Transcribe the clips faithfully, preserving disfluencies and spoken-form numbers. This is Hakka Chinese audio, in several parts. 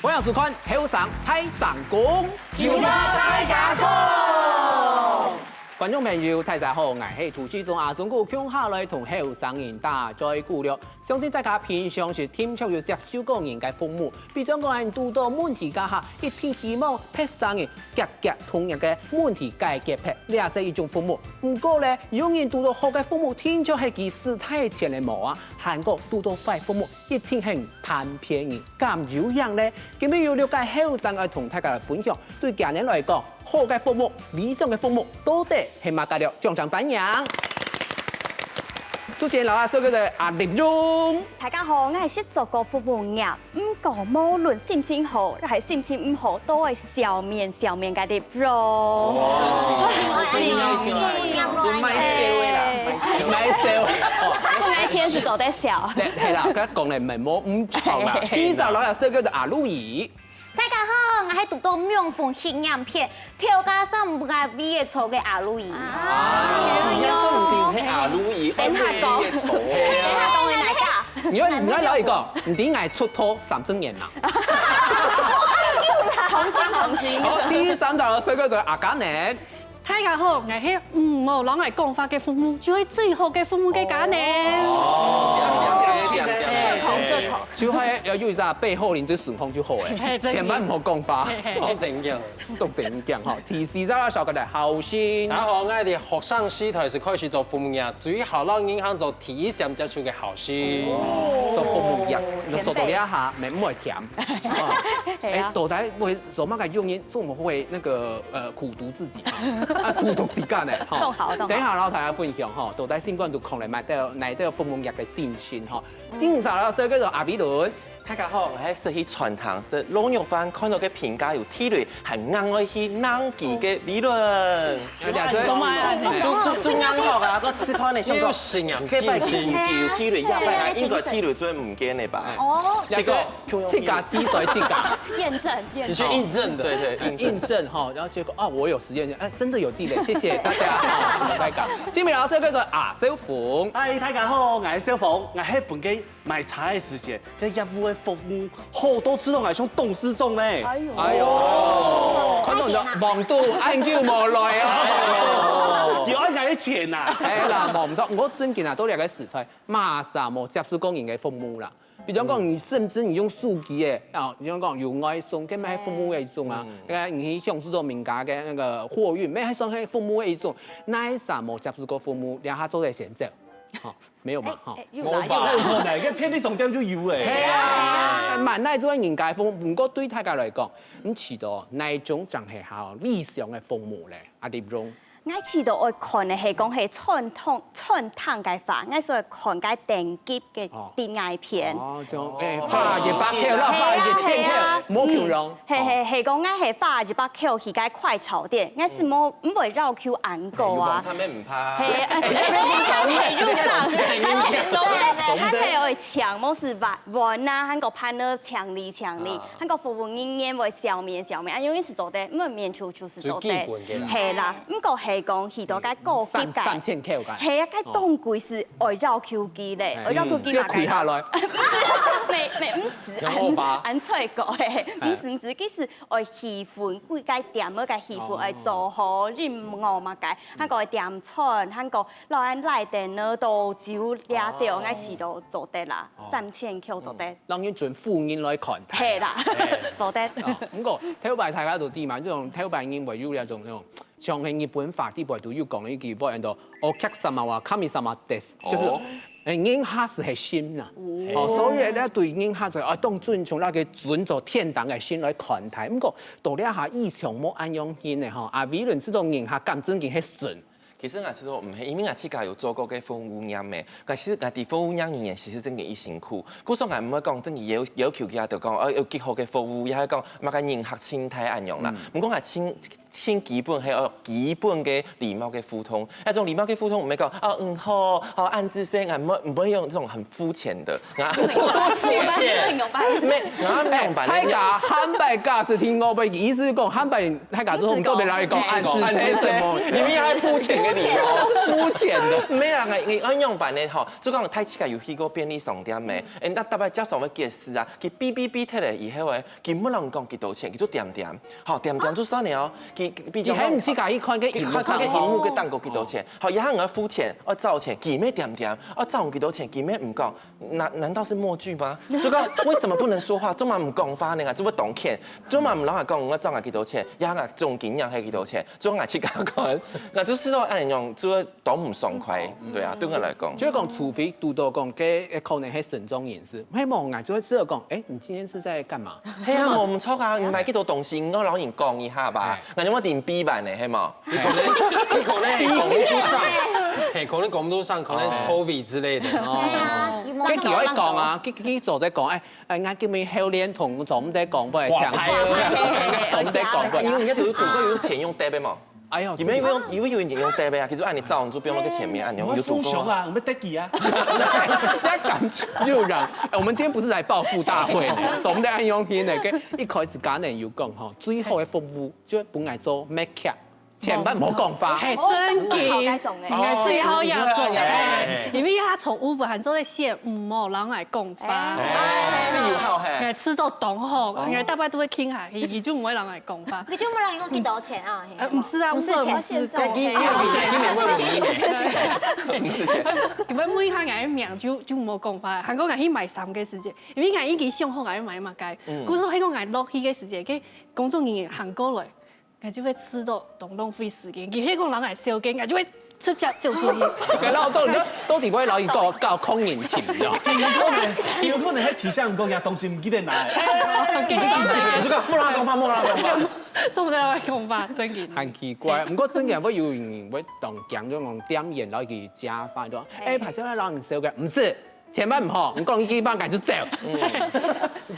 歡迎收看《後生大聲公》。有話大家講。觀眾朋友，大家好，𠊎係主持人阿忠哥，共下來同後生人打嘴鼓了。相信大家平常時定著有接受過人个服務，比如講你堵到問題該下，一定希望別儕人遽遽同你个問題解決忒，這係一種服務。毋過咧，有人堵到好个服務，定著係佢使忒錢个無啊，還過堵到壞服務， 一定係貪便宜，敢有影呢？今日有六個後生愛同大家來分享，對佢等來講，好个服務、理想个服務，到底係麼个了？掌聲歡迎！主持人摎大家紹介个阿立榮。大家好，𠊎係做過服務業，毋過無論心情好，還係心情毋好，都會笑面笑面个立榮。哇，真个，真个，真个，賣笑个啦，賣笑。賣笑。 𠊎天時做得笑。係啦，佢講个毋係無毋著啦。第一隻摎大家紹介个阿路姨。大家好，𠊎係堵到網紅黑影片，頭家三五个V个草个阿路姨。啊，你說毋定係阿路姨，等下講。係啊，等下講个哪个？你愛你愛摎佢講，毋定𠊎出道三十年啦。同心同心。好，第三隻紹介个阿嘉呢。 大家好，𠊎係毋好摎𠊎講話个服務，就係最好个服務个家呢。哦，就係要有一隻背後靈對順風就好誒，千萬毋好講話。當定樣，當定樣吼。第四隻紹介个好心。大家好，𠊎對學生時代係開始做服務業，最後摎銀行做第一線接觸个好心。做服務業，做到這下，毋會甜。誒，到底會 做麼个用意，做麼个會那個呃苦毒自己啊？苦毒自家呢？哈，等下摎大家分享哈，到底心肝肚囥來買到哪一個服務業个精神哈？第五隻紹介个阿比倫。大家好，𠊎係食去餐廳食滷肉飯，看到个評價有地雷，還硬愛去硬佢个比倫。做麼个？做做做硬殼啊，做試看个，想講，這擺去有地雷，下擺來應該地雷做毋見个吧？哦，結果 自家知所以自家驗證，驗證。你去印證的。對對，印證。印證哈，然後結果啊，我有實驗，哎，真的有地雷，謝謝大家。好，拜拜。今晡日老師叫做阿小鳳。嗨，大家好，𠊎係小鳳，𠊎係本該買茶个時節，該業務个服務好到知道𠊎像董事長呢。哎呦，哎呦，看到你的網度按久無來啊。有愛𠊎个錢呐？哎啦，無毋著，毋過真經啊，到這個時代，麼儕無接受過人个服務啦。 比如講，你甚至你用手機誒，啊，比如講有外送，該乜係服務个一種啊。該你去享受到人家个那個貨運，乜係算係服務个一種。哪儕無接受過服務，這下做得先走，哈，沒有嘛，哈。有啦有啦，有啦，該便利商店就有誒。係啊，滿哪做人家服務，毋過對大家來講，你試著哪種正係較理想个服務咧？阿立榮。 𠊎試著愛看个係講係傳統傳統个話，𠊎所以看个等級个哦。低矮片。哦，就誒，花一百塊啦，花一千塊，係啊，係啊。無共樣。係係係，講𠊎係花一百塊去个快炒店，𠊎係無毋會要求恁高啊。有網站乜毋怕。係，誒，係入場，還係還係愛請，無係碗碗啊，還過盤仔請你請你，還過服務人員會笑面笑面，啊，因為係做得，毋免出出 係做得。最基本个啦。係啦，毋過係講去到該高級个，三三千塊个。係啊，該當貴係愛要求佢咧，愛要求佢拿个。就跪下來。毋毋毋係，仰好吧？恁恁衰過誒，毋係毋係，其實愛氣氛，規个店个氣氛愛做好，任務嘛該，還過點餐，還過老闆來等呢，都酒掠掉，哦。𠊎試著做得啦，哦。三千塊做得。嗯。讓人準婦人來看待。係啦，係。做得。哦，毋過頭擺大家都知嘛，這種頭擺人會有這種那種 像係日本話裡背都有講一句話，安到お客さまは神様です，就是，哦。誒，人客係係神呐。哦。哦，所以咧，對人客就，啊，當尊重，那個尊重天堂个心來看待。毋過，到這下以前無恁樣形个吼，啊，無論這種人客敢真經係神。其實𠊎試著毋係，因為𠊎自家有做過个服務業咩，但是𠊎知服務業人員其實真个已辛苦，故所𠊎毋會講真个要要求佢啊，就講，哦，有幾好个服務，也係講麼个人客親切恁樣啦。嗯。毋過𠊎親 盡基本，還有基本个禮貌个互動。那種禮貌个互動，毋會講，哦，嗯，好，好，恁仔細，啊，毋會，毋會用這種很膚淺的，啊，膚淺，沒，然後那種版的，大家下擺假使聽𠊎个意思講，下擺大家都特別來講，恁仔細什麼，你們還膚淺个錢哦，付錢的。毋係啦，𠊎𠊎仰般呢吼，就講大自家有去過便利商店無？欸，該逐擺接上个結數啊，佢嗶嗶嗶忒了以後欸，佢無人講幾多錢，佢就恬恬，吼，恬恬就算了哦。佢比如講，你還毋去自家去看个螢幕看看个螢幕个頂高幾多錢，好，然後𠊎付錢，愛找錢，佢乜恬恬，愛找幾多錢，佢乜毋講。 難難道是默劇嗎？就講為什麼不能說話？做麼毋講話呢？做麼當譴？做麼毋摎𠊎講𠊎賺了幾多錢，也𠊎總經驗係幾多錢？做𠊎自家看，𠊎就試著恁樣，就會當毋爽快。對啊，對𠊎來講。就係講，除非堵到講，該可能係身障人士，係無，𠊎就會試著講，欸，你今天是在幹嘛？係啊，無毋著啊，你買幾多東西，你愛摎人講一下吧。𠊎有無領B版呢？係無？ 你可能，你可能講毋出上，嘿，可能講毋出上，可能COVID之類的。哦。該佢愛講啊，佢佢做得講，欸欸，𠊎今日後年同做毋得講，不然請。掛牌啊。做毋得講，不然。因為人家有有有錢用 debit 嘛。哎喲，你們有用有有用 debit 啊？其實按你照，你就不用那個前面按鈕，你就足夠了。我們互相啊，我們得意啊。不要講就讓，欸，我們今天不是來報復大會呢，做毋得恁樣去呢。跟一開始剛才有講吼，最好的服務就本來做make up。 千萬莫講話。係，正經，哦，該種欸。應該最好也做。哦，因為佢從有本來做得寫，毋好摎𠊎講話。欸，有效嘿。𠊎試著當好，𠊎逐擺都會聽下去，佢就毋會摎𠊎講話。你就無摎佢講幾多錢啊？呃，毋係啊，毋係錢。毋係講，佢佢佢佢佢毋會問你呢。毋係錢。佢會問一下𠊎个名，就就無講話。還過𠊎去買衫个時節，因為𠊎已經想好𠊎愛買麼个，故所係講𠊎落去个時節，該工作人員行過來。 𠊎就會試著當浪費時間，佢係講摎𠊎笑个，𠊎就會直接走出去。該老豆，你到底會摎佢搞搞空人情喲？有可能，有可能係提醒毋過佢，東西毋記得拿。你就講，莫摎佢講話，莫摎佢講話。做毋得摎佢講話，正經。很奇怪，毋過正經會有人會當驚，就講店員摎佢食飯，就，欸，歹勢，𠊎摎你笑个，毋係。 千萬毋好，你講一句話，𠊎就走。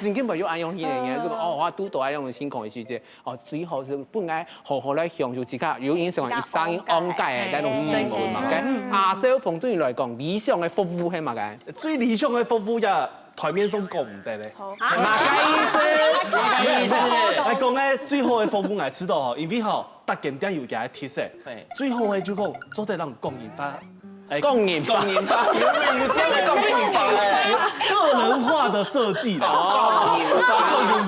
正經會有恁樣个人，就講，哦，𠊎堵著恁樣个情況个時節，哦，最好係本來好好來享受自家，有影響一生安介个該種生活嘛。該阿少峰對你來講，理想个服務係麼个？最理想个服務呀，台面上講毋得咧。麼个意思？麼个意思？來講个最好个服務，𠊎知道吼，因為吼， 逐間店有佢个特色。最好个就講做得摎講人話。欸，講人話。講人話，有有有店會講人話欸。個人化的設計啦。講人話，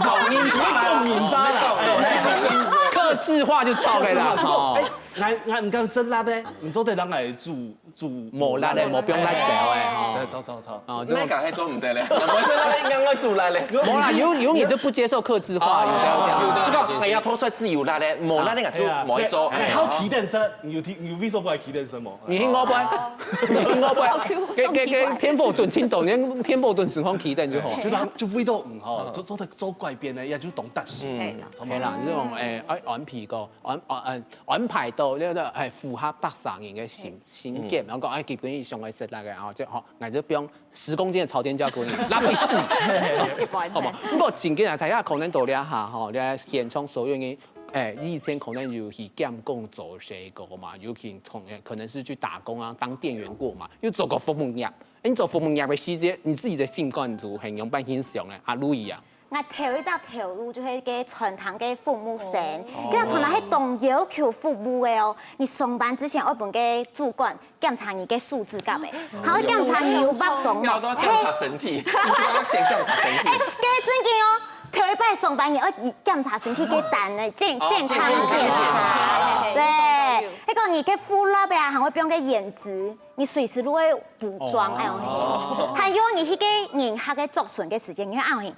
講人話，講人話啦。欸，客製化就著个啦。客製化就，欸，𠊎𠊎毋敢食辣个，你做得摎𠊎煮 煮無辣个，無放辣椒个吼。對，著著著。哦，就該講還做毋得咧，無係辣个應該愛煮辣个。無啦，有有人就不接受客製化，有這樣。有的，這個哎呀，拖出來自由辣个，無辣个就無愛做。哎，好奇等食，你有聽，你有為什麼愛奇等食無？你聽我不？你聽我不？給給給天后燉清懂，你天后燉情況奇等就好。就當就味道嗯吼，做做得做改變呢，也就懂得係。係啦，這種哎哎安排个安安安排到，對不對？哎，符合百姓人个心。 新店，然後講，哎，基本上想愛食辣个，然後就好，𠊎就放十公斤个朝天椒給你，辣到死，好無？毋過正經啊，大家可能到這下吼，這現場所有人，哎，以前可能有去兼工做事過嘛，有去從，可能是去打工啊，當店員過嘛，有做過服務業。你做服務業个時節，你自己个心肝肚係仰般去想个？啊，Louis啊。 𠊎頭一隻頭路就係該餐廳个服務生，該餐廳係當要求服務个哦。你上班之前愛分該主管檢查你个手指甲个，還愛檢查你有化妝無？要到檢查身體，你是要先檢查身體。哎，該正經哦，頭一擺上班你愛檢查身體个單呢，健健康檢查。對，該個你个護膚啊，還會放該胭脂，你隨時都會補妝，哎喲，還有你去該人客个桌脣个時間，你會哎喲。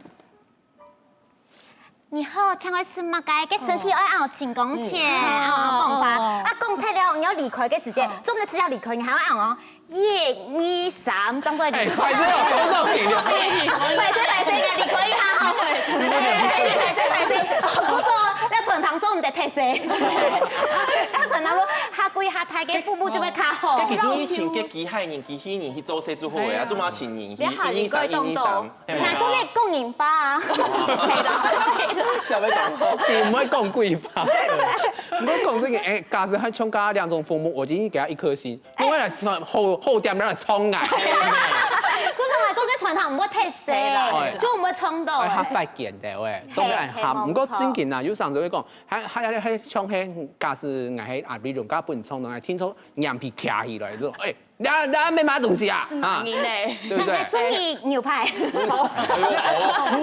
你好，請問係麼个？該身體愛恁樣清光切，恁樣講話。啊，講忒了，你愛離開个時節，做毋得直接離開，你還愛恁樣哦。一、二、三，正過離開。哎，快點，講到底了。歹勢歹勢，你離開一下吼。歹勢歹勢，我講，該餐廳做毋得忒細。該餐廳咯，較貴較大，該服務就會較好。該其中一群，該幾下人、幾下人去做事就好个啊，做麼个請人去，一、二、三，一、二、三。 𠊎做得講人話啊。就會講，你毋會講鬼話。毋過講這個，哎，假使還像剛剛兩種服務，我一定給他一顆星，因為來好好點來創啊。可是還講个傳統毋會忒細，係啦。就毋會撞到。哎，較發展个喂，嘿，當然哈，嘿，毋過正經啊，有時候就會講，還還還還像係，假使𠊎係阿比龍，假本衝動，聽說眼皮徛起來，就說，哎，你你買麼東西啊？是馬明欸。對不對？那送你牛排。毋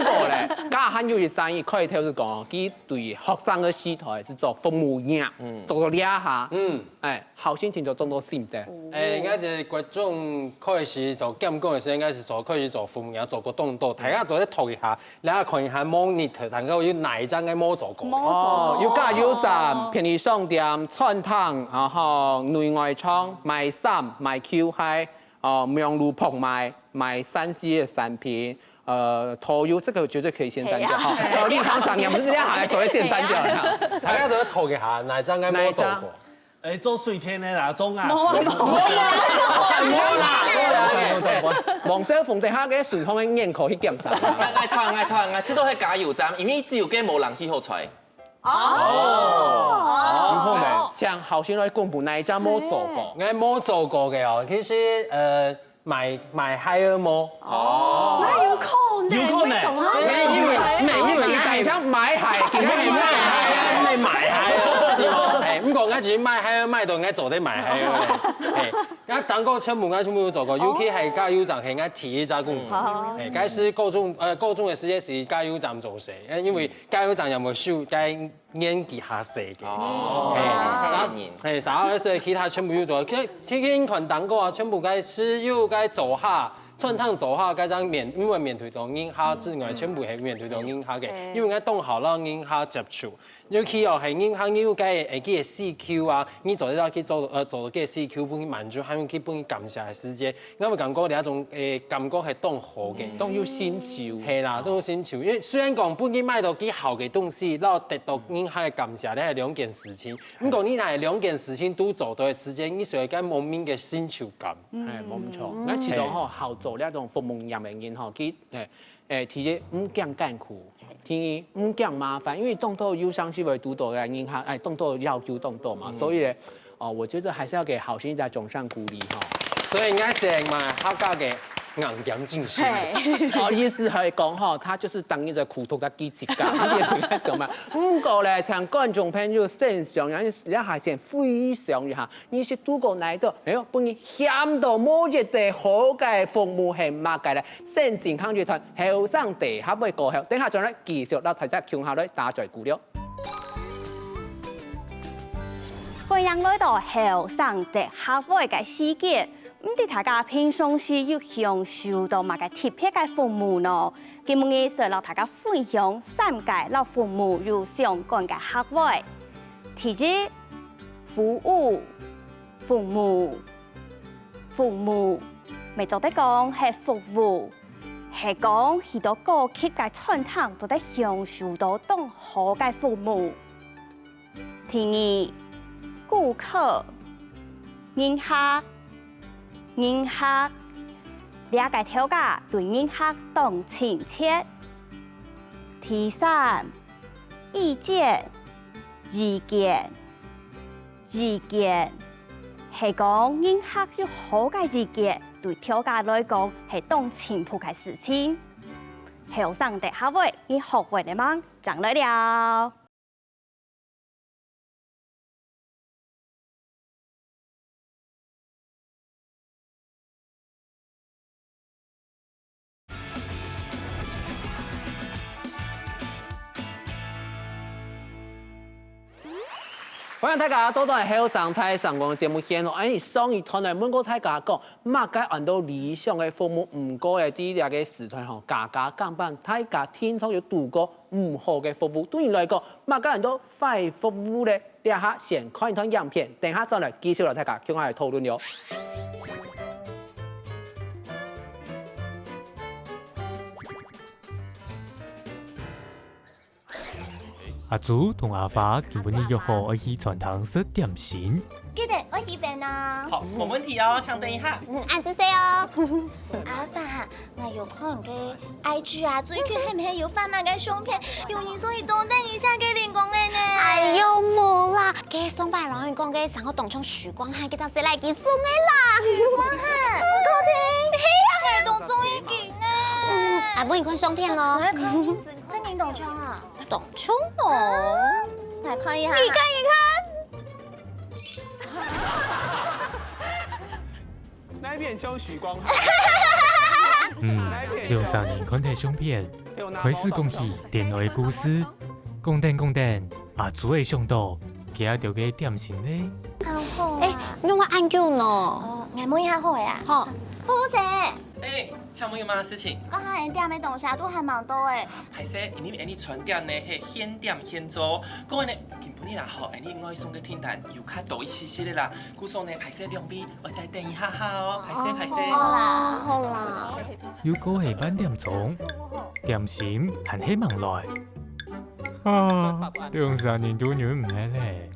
過咧，假還有一生意，可以頭先講，佢對學生个時代係做服務業，做到這下，嗯，哎，好心情就做到心得。哎，應該係國中開始做兼工个時候，應該係做開始做服務業，做過當多，大家做得讀一下， 你看一下monitor，看看有哪一張个無做過。無做過。哦，有加油站、便利商店、餐廳，然後內外場、賣衫、賣球鞋，哦，網路拍賣、賣三C个產品，呃，導遊，這個絕對可以先刪掉哈。係啊。哦，你常常也不是這樣，還做得先刪掉哈。大家都要投給他，哪一張該沒有走過？哪一張？ 哎，做水電个啦，做瓦斯。無啦，無啦，無啦，無啦。黃少峰等下个順風个眼科去檢查。𠊎𠊎拖，𠊎拖，𠊎知道係加油站，因為只有該無人去好彩。哦。有可能。像好心來公布哪一家無做過？應該無做過个哦，其實呃，賣賣鞋个無？哦。那有可能，有可能。會懂啊。沒有，沒有，你等一下買鞋，今天你買鞋，你買鞋。哎，毋過𠊎只是賣鞋，賣到𠊎做得賣鞋。哎， 𠊎當過全部，𠊎全部有做過，尤其係加油站，係𠊎第一隻工作。哦。哎，該時高中，呃，高中个時節係加油站做事，哎，因為加油站也無收，該年紀較細个。哦。哎，該年。哎，啥个事其他全部有做，其其實看當過啊，全部該石油、該灶下、餐廳灶下，該張面，因為面對到人客之外，全部係面對到人客个，因為𠊎當好摎人客接觸。 尤其哦，係人客有該个，呃，佢个需求啊，你做得到去做，呃，做到佢个需求，分佢滿足，還有去分佢感謝个時節，𠊎會感覺這種，呃，感覺係當好个。當有成就。係啦，當有成就。因為雖然講分佢買到幾好个東西，然後得到人客个感謝，這係兩件事情。毋過你若係兩件事情都做到个時節，你就會該莫名个成就感。哎，無錯。嗯。𠊎試著吼，好做這種服務業个人吼，佢，哎， 誒，第一，毋驚艱苦；第二，毋驚麻煩，因為當多有常時會堵到个人客，誒，當多要求當多嘛，所以呢，哦，我覺得還是要給好心一個掌聲鼓勵哈。所以應該係嘛，客家个硬頸精神。嘿。哦，意思係講哈，他就是當一個苦頭个基自家，你也不要想嘛。毋過咧，像觀眾朋友先想，然後你還先回想一下， 你係堵過哪一個，哎喲，分你嫌到無一個好个服務係麼个咧？先進行一段後生大客話過後，等下轉來繼續摎大家共下來打嘴鼓了。歡迎來到後生大客話个時間，毋知大家平常時有享受到麼个特別个服務呢？今晡日就摎大家分享三個摎服務有相關个客話。第一， 服務，服務，服務，乜做得講係服務，係講去到高級个餐廳做得享受到當好个服務。第二，顧客，人客，人客，這個頭家對人客當親切。第三，意見，意見， 意見，係講人客有好个意見，對頭家來講係當進步个事情。後生大客話，你學會了嗎？正來尞。 歡迎大家倒轉來後生大聲公个節目現場哦。哎，上一段來問過大家講，麼个安到理想个服務，毋過誒，在這個時代吼，家家減班，大家定著有堵過毋好个服務。對你來講，麼个安到壞服務咧？ 這下先看一段影片，等下轉來繼續摎大家共下來討論喲。阿祖同阿發今晡日約好愛去餐廳食點心。記得愛去邊啊！好，無問題哦，請等一下。嗯，恁仔細哦。阿發， 𠊎有看該I G啊，最近係毋係有發麼个相片，有人送佢當得人惜个零工个呢？哎喲，無啦，該上擺摎你講該生到當像許光漢，該隻係來佢送个啦。許光漢，吳克群，係啊，𠊎當中我给你看相片哦。我要看名字，这你懂枪啊？懂枪哦。来看一下。你看，你看。那一片就许光汉。嗯，兩儕人看忒相片，開始講起戀愛故事，講等講等，阿珠仔想到，佢兜个點心呢？好好哎，用了恁久呢？哦，𠊎問一下好个啊。好，服务生，哎，請問有麼个事情？剛剛你點个東西啊，都還蠻多哎。歹勢，因為𠊎等餐點呢係現點現做，講呢，今晡日啦吼，𠊎等外送个訂單有較多一息息个啦，故所呢，歹勢兩位，愛再等一下下哦，歹勢歹勢。好啦，好啦。又過係半點鐘，點心還係吂來。啊，兩儕人都忍毋核咧。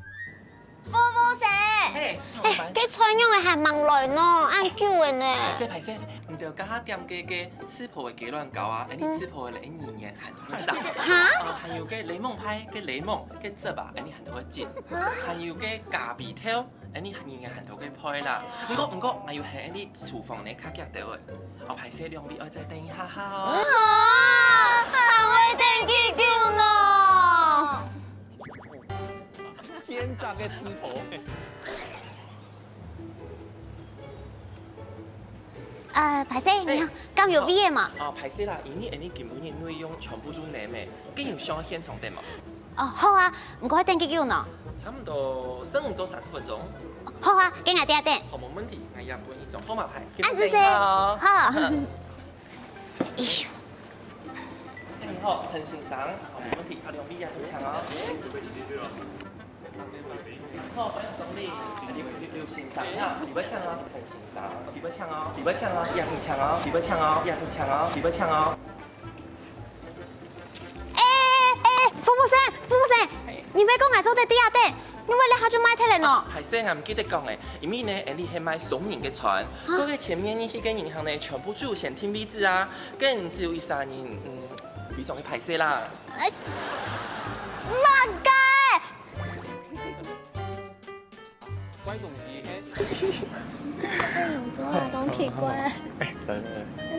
服務生，嘿，哎，該餐仰仔還吂來呢，恁久个呢。歹勢歹勢，你兜剛剛點个个刺婆个雞卵糕啊，𠊎等刺婆个咧，一年還同佢炸。哈？啊，還有个檸檬派个檸檬个汁啊，𠊎等還同佢浸。還有个咖啡豆，𠊎等一年還同佢配啦。毋過毋過，還有係𠊎等廚房呢較遽兜个。哦，歹勢兩位愛再等一下下哦。啊，還會等幾久呢？天炸个刺婆。呃，歹勢，你好，敢有位仔嘛？哦，歹勢啦，因為𠊎等今晡日內容全部都冷个，該有想現場等無？哦，好啊，毋過愛等幾久呢？差不多十五到三十分鐘。好啊，該𠊎等下等。好，無問題，𠊎也分一張號碼牌。恁仔細。好。好。你好，陳先生，好，無問題，啊，兩位也請哦。好，歡迎光臨。劉先生啊，你要請啊，陳先生，你要請啊，你要請啊，也請啊，你要請啊，也請啊，你要請啊。哎哎，服務生，服務生，你毋係講𠊎做得在這等，你為麼个這下就賣忒了呢？歹勢，𠊎毋記得講誒，因為呢，𠊎等係賣雙人个餐，該个前面入去个人客呢，全部都有先訂位置啊，該只有一儕人，嗯，非常个歹勢啦。麼个？乖东西，做啊，當奇怪。哎，等等，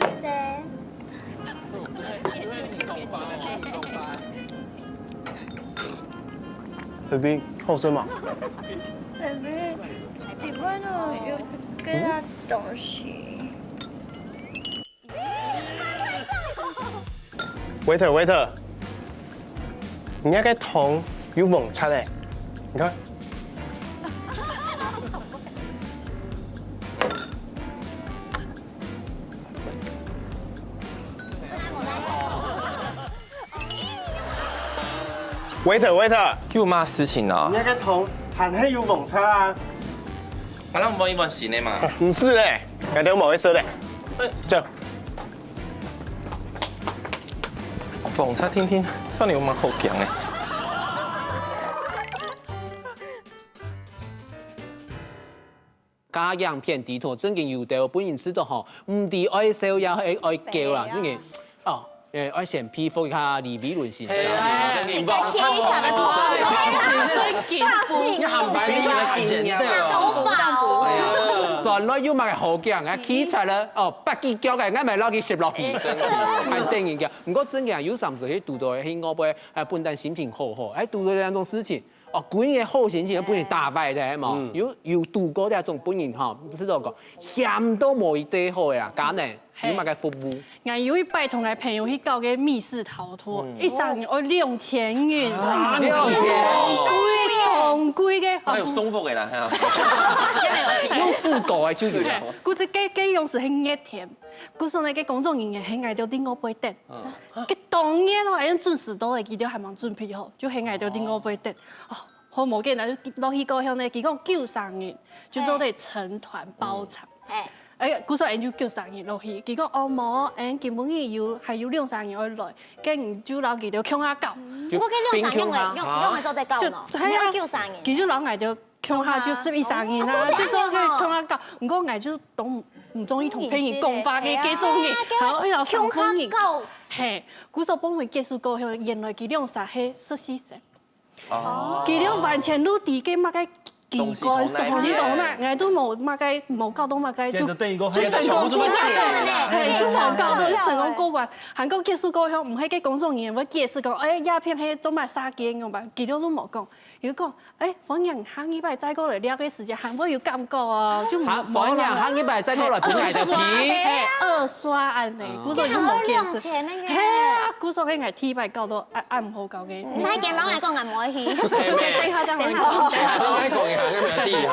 那是誰？你好食無？ baby，你不能有給他東西。 Waiter，waiter，你該个湯有黃色个，你看。 Waiter，waiter，有麼事情啊？你該个湯還係有黃色啊？啊，咱換一碗新个嘛。毋係咧，𠊎兜無愛食咧。走。黃茶天天，算你有蠻好講誒。加影片底肚正經有兜分人試著吼，毋知愛笑也係愛噭啦，正經。哦，誒，愛先佩服一下李維倫先生。你還白你還真的哦。算來有麼个好講啊？企出來哦，八支腳个，𠊎乜摎佢食落去，還得人家。毋過正經啊，有三時去堵著去外背，還本旦心情好好，還堵著這種事情。 哦，歸日好心情分人打敗的，係無？有有堵過這種分人吼，知道講，嫌到無一堆好呀，敢呢？有麼个服務？ 𠊎有一擺同𠊎朋友去搞个密室逃脫，一儕人愛兩千銀，啊，兩千，貴當貴个，還有送福个啦，哈。用自搞个就有了。嘿，故所該該樣時係熱天，故所呢，該工作人員喊𠊎兜另外背等，該當然咯，還用準時到个，佢兜還吂準備好，就喊𠊎兜另外背等。哦，好無見，那就落去過後呢，佢講九儕人，就做得成團包場。哎，哎，故所𠊎就九儕人落去，佢講哦無，𠊎今晡日有還有兩儕人愛來，該你就摎佢兜共下搞。不過該兩儕人个，兩兩个做得搞就喏，係啊你愛九儕人。佢就摎𠊎兜共下就十一儕人啊，就做得共下搞。毋過𠊎就當毋中意同別人講話个該種人，然後愛摎三個人。搞。嘿，故所報名結束過後，原來佢兩儕係實習生。 哦，佢兜完全都知該麼个機關，東西到哪，東西到哪，𠊎都無麼个，無搞到麼个，就，變成等於講，就成功過關，係，就無搞到，就成功過關。還過結束過後，毋係个工作人員會解釋講，哎，鴉片係做麼个殺雞樣吧，佢兜都無講。佢講，哎，歡迎下禮拜再過來，這个時間還會有感覺哦，就無，下，歡迎下禮拜再過來，分𠊎兜皮。係，二刷恁呢，故所就無解釋。係啊，故所个𠊎第一擺搞到恁，恁毋好搞个。你還敢摎𠊎講，𠊎無去。等一下再講。等一下再講一下，該無第一下。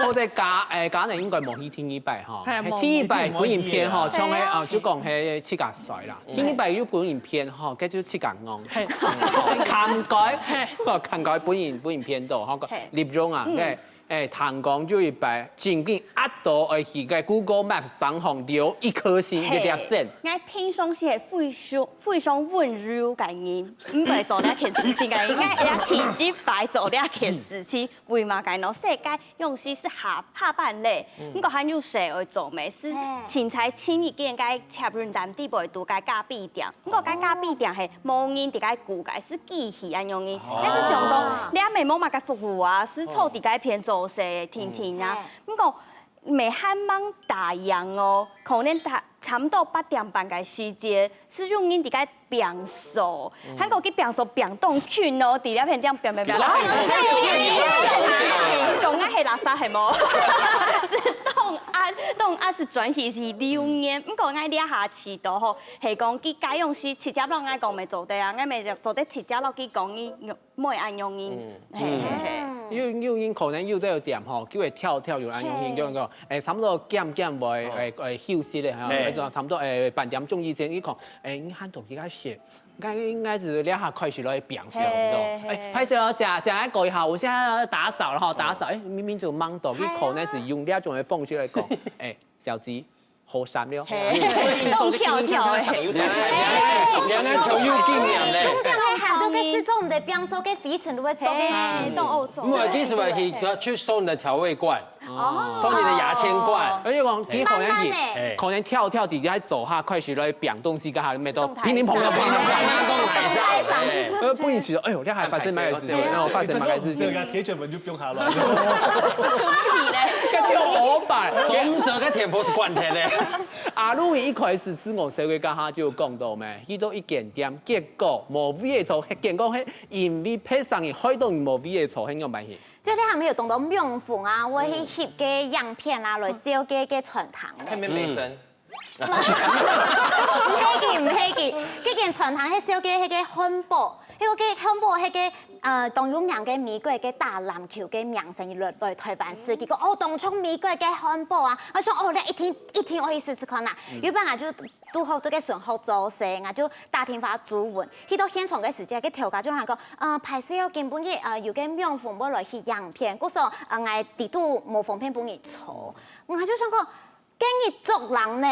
好在嘉，誒，嘉年應該無去第二擺吼，係，無，第一擺分人騙吼，無去啊。像係，啊，就講係自家衰啦，第二擺又分人騙吼，該就自家戇。係。看該，看該分人，分人騙到，吼，立用啊，該。 誒，聽講有一擺，正經壓到愛去个Google Maps當中留一顆星，一粒星。𠊎平常時係非常，非常溫柔个人，毋會做這件事情个人。𠊎也第一擺做這件事情，為麼个呢？世界用時係下，下班咧，毋過還有事愛做咩？係凊彩尋一間个捷運站底背肚个咖啡店。 毋過該咖啡店係無人在該顧个，係機器恁樣个。哦。該係想講，這乜無麼个服務啊，係坐在該片做事，定定啊。嗯。毋過，乜還吂打烊哦，可能差，差毋多八點半个時節，係有人在該摒掃，嗯。還過佢摒掃摒當勤哦，在這片這樣摒摒摒，講𠊎係垃圾係無？係當暗，當暗係轉去係流年，毋過𠊎這下試著吼， 係講佢該樣時直接摎𠊎講乜做得啊，𠊎乜做得直接摎佢講，你莫恁樣个，嗯。係係係。嗯。有，有人可能有這个店吼，就會挑挑有恁樣个，係。就講，誒，差不多點點會，哦。誒，誒，休息咧吼，係。或者差不多，誒，半點鐘以前，你講，誒，你還同佢个事，應該，應該係這下開始來表示，係，係。誒，歹勢哦，姐，姐，來過一下，我現在要打掃了哈，打掃，哦。誒，明明就忙到，你可能係用這種个方式來講，誒，小姐， 好閃了。係，動跳跳欸。原來，原來，原來頭有經驗咧。重點係還多个時節，毋得摒掃个灰塵都會多个。係，當惡臭。毋係，其實嘛，佢，佢要去收你的調味罐，哦。收你的牙籤罐。而且講，佢可能係，慢慢欸。可能跳跳直接走下，開始來摒東西，幹啥，乜都乒乒乓乓，乒乒乓乓。呃，不然其實，哎喲，這還發生麼个事情，然後發生麼个事情。這個鐵捲門就不用它了。出去咧。這丟五百。總之，該電波係關忒咧。 阿Louis一開始自我紹介該下就有講到咩，去到一間店，結果無位仔坐，結果係因為別儕人害到你無位仔坐，係仰般去？就你還沒有懂得網紅啊，我去翕个影片啊，來紹介个餐廳个。還沒美聲。毋係佢，毋係佢，這間餐廳係紹介該个漢堡，該个漢堡係个，呃，當有名个美國个打籃球个明星來，來臺灣食，佢講，哦，當像美國个漢堡啊，𠊎想，哦，這一定，一定愛去試試看啊。有一擺𠊎就 堵好在該脣學做事，𠊎就打電話注文。去到現場个時節，該頭家就同𠊎講，呃，歹勢哦，今晡日，呃，有个網紅愛來翕影片，故所，呃，𠊎底肚無方便分你坐。𠊎就想講，該日足冷呢，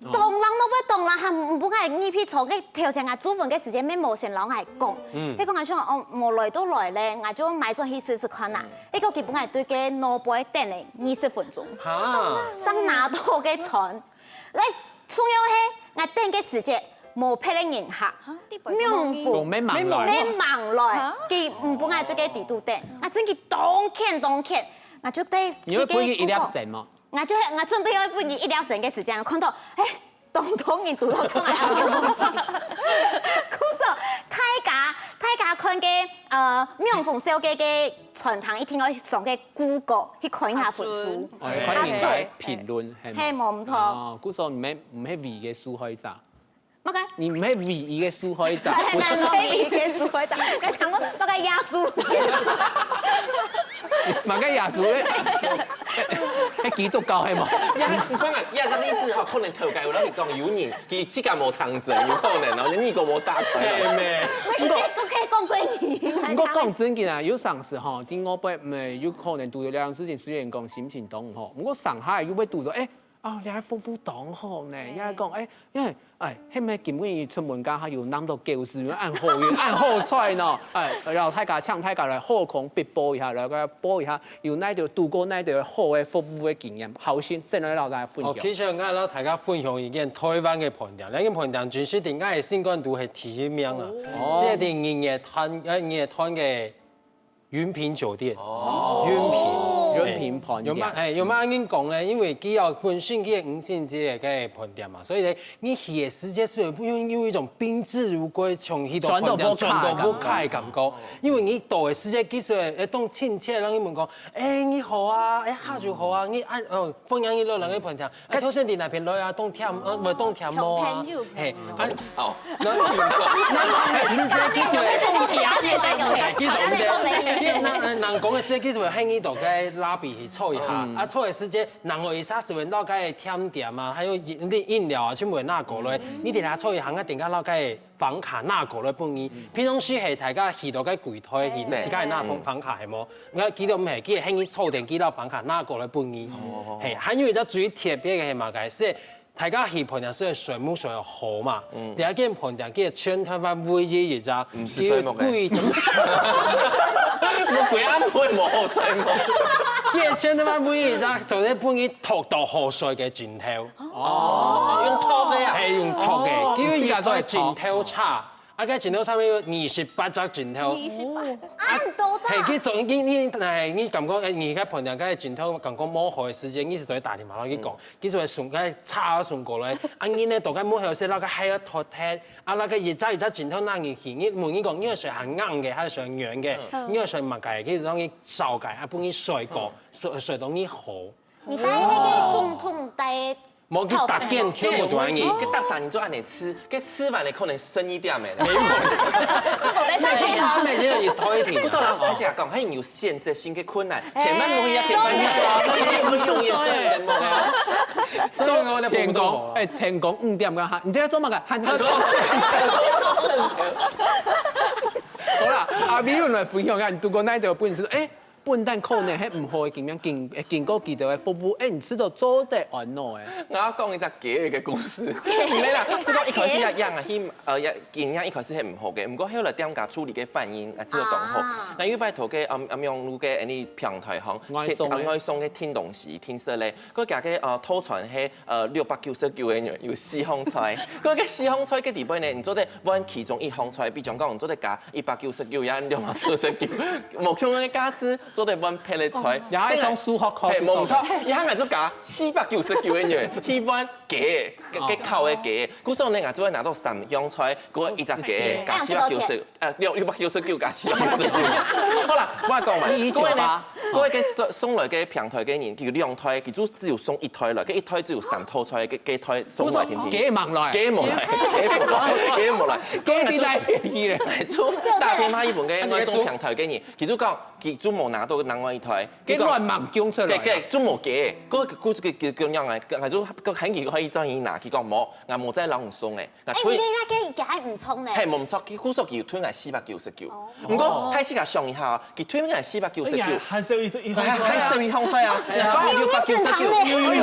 哦。當冷都會當冷，還毋分𠊎入去坐，該頭前𠊎注文个時節，乜無先摎𠊎講。嗯。結果𠊎想，哦，無來都來咧，𠊎就買轉去試試看啊。嗯。結果佢分𠊎對該外背等咧二十分鐘，哈。正拿到个餐。 來，重要係，𠊎等个時節，無別个人客，啊，你不會網紅，講乜吂來。乜吂來，啊？佢毋分𠊎對該底肚等，𠊎真个當譴當譴，𠊎就對你會分佢一粒星無？𠊎就係，𠊎準備愛分佢一粒星个時間，看到，哎，當多人堵到出來，故所大家，大家看个，呃，網紅紹介个餐廳一定愛上个Google去看一下分數。啊，準。哦，看人家評論，係無？係，無毋著。哦，故所毋係，毋係唯一个受害者。麼个？你毋係唯一个受害者。係，毋係唯一个受害者。該聽講麼个耶穌？麼个耶穌？係基督教係無？呀，你看啊，呀，這例子吼，可能頭家有摎你講，有人佢自家無聽真，有可能哦，你耳公無打開哦。係咩？毋過，毋過講真个啊，有當時吼，在外背，嗯，有可能堵到這樣事情，雖然講心情當毋好，毋過上下又會堵到，哎， 哦，這个服務當好呢，係。也講，哎，因為，哎，係毋係今晡日出門該下有揇到狗屎，恁好運，恁好彩呢？哎，然後大家請大家來好康必報一下，來個報一下，有哪兜堵過哪兜好个服務个經驗，好心先來摎大家分享。哦，其實𠊎摎大家分享一間臺灣个飯店，這間飯店真實在𠊎个心肝肚係第一名啊，哦。係在日月潭，呃，日月潭个 雲品酒店，哦。雲品。平盤點。有嘛，哎，有嘛恁樣講呢？因為佢要本身佢个五星級个該飯店嘛，所以呢，你去个時節係有，有一種賓至如歸，像去到飯店轉到屋下个感覺。因為你到个時節，其實會當親切，人去問講，哎，你好啊，哎，下晝好啊，你啊，哦，歡迎你來咱个飯店。 啊，頭先你哪片來啊？當甜，呃，毋係當甜無啊？像朋友嘿，啊，哦，那那時節其實會，其實毋對，那人講个時節其實會喊你到該lobby去坐一下，啊，坐个時節，然後一下時會到該甜點啊，還有飲飲料啊，全部會拿過來，你等下坐一下，啊，等下到該房卡拿過來分你。平常時係大家去到該櫃台去，自家拿房房卡係無？ 𠊎記得毋係，佢喊你坐等佢到房卡拿過來分你。嘿，還有一隻最特別个係麼个？係大家去飯店係睡目睡好嘛？這間飯店佢全台灣唯一一隻，毋係睡目个。佢有幾，我鬼暗會無好睡目。佢全台灣唯一一隻，做得分你托到好睡个枕頭。哦，用托个啊？係用托个，哦，因為佢个枕頭差。 啊，該枕頭上面有二十八隻枕頭。二十八，啊，恁多隻。嘿，佢總，你你哎，你感覺哎，你該飯店該枕頭感覺無好个時間，你係對打電話落去講，佢就會送，該差送過來。啊，你呢，大概無好勢，那個還要脫忒，啊，那個一隻一隻枕頭拿入去，你問佢講，你要選較硬个，還是選軟个？你要選麼个？佢就讓你燒个，啊，分你睡過，睡睡到你好。你戴那個總統戴 無，佢逐間全部都恁樣。佢逐儕人做恁樣試，佢試完了可能生意店个咧。沒有可能。那佢試完就有推停。不是啦，而且講，還有選擇性个困難，千萬不要偏半夜，不要用夜深人夢啊。所以我的天公，哎，天公五點个哈，你在做麼个？喊他。好啦，阿美有來分享一下，你度過哪一條本事？哎， 本旦可能係毋好个經驗，經經過佢兜个服務，哎，你試著做得安樂个。𠊎要講一隻雞个故事。毋係啦，這個一開始也樣啊，佢呃也經驗一開始係毋好个，毋過後來店家處理个反應啊，試著當好。啊。𠊎有一擺在該啊啊網路个恁樣平台項，外送个。啊外送个訂東西，訂食咧，佢價个呃套餐係呃六百九十九个銀，有四項菜。佢个四項菜个裡背呢，你做得換其中一項菜，比如講你做得加 一百九十九也兩百九十九，無共樣个價數，做得換別个菜。也係一種數學考試。嘿，無錯，一下𠊎就加四百九十九个銀，去換雞，个个烤个雞。故所呢，𠊎就會拿到三樣菜，過一隻雞，加四百九十，呃，六六百九十九加四百九十九。好啦，𠊎講嘛，你一九八。過呢，過个送送來个平台个人，佢有兩台，佢就只有送一台了，个一台只有三套菜，个个台送來，聽聽。雞吂來。雞吂來，雞吂來，雞吂來。 雞在哪便宜咧？就打電話去問个外送平台个人，佢就講，佢就無拿到另外一台，佢講，佢亂碼供出來。佢佢就無雞，佢佢佢佢佢樣啊，佢就佢喊佢可以轉去拿，佢講無，𠊎無再摎你送个，𠊎退。哎，你那個應該毋錯呢。嘿，無錯，佢故所佢退𠊎四百九十九。毋過，大自家想一下哦， 佢退𠊎四百九十九。哎呀，還少一一項菜啊。還還少一項菜啊，還有六百九十九。有有有有